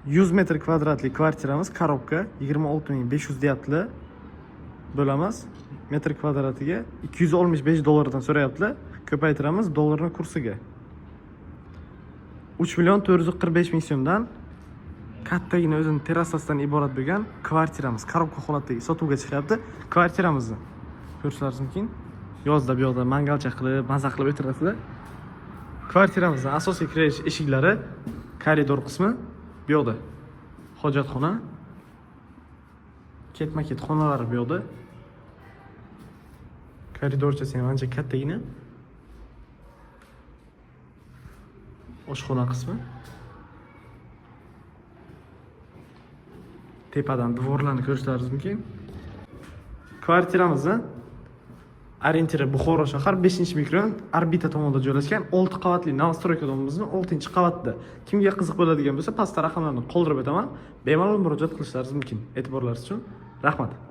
100 metr kvadratli kvartiramiz, коробка, 26 500 deyaptilar. Bo'lamiz. Metr kvadratiga 265 dollardan so'rayaptilar. Ko'paytiramiz dollarni kursiga. 3 million 445 ming so'mdan kattagina o'zini terrasasidan iborat bo'lgan kvartiramiz коробка holatdagi sotuvga chiqyapti. Kvartiramizni ko'rishlaringiz mumkin. Yozda bu yoqda mangalcha qilib, maza qilib o'tirasizlar. Kvartiramizni asosiy kirish eshiklari, koridor qismi bu yoqda. Hojatxona, ketma-ket xonalari bu yoqda. Koridorchasi ham ancha kattagina. Oshxona qismi. Tepadan двор larni ko'rishlaringiz mumkin. Kvartiramizni orientiri Buxoro shahar, 5 mikrorayon, Orbita tomonida joylashgan 6 qavatli новостройка domimizni 6 qavatida. Kimga qiziq bo'ladigan bo'lsa, pastda raqamlarni qoldirib o'taman. Bemalol murojaat qilishlaringiz mumkin. E'tiborlaringiz uchun rahmat.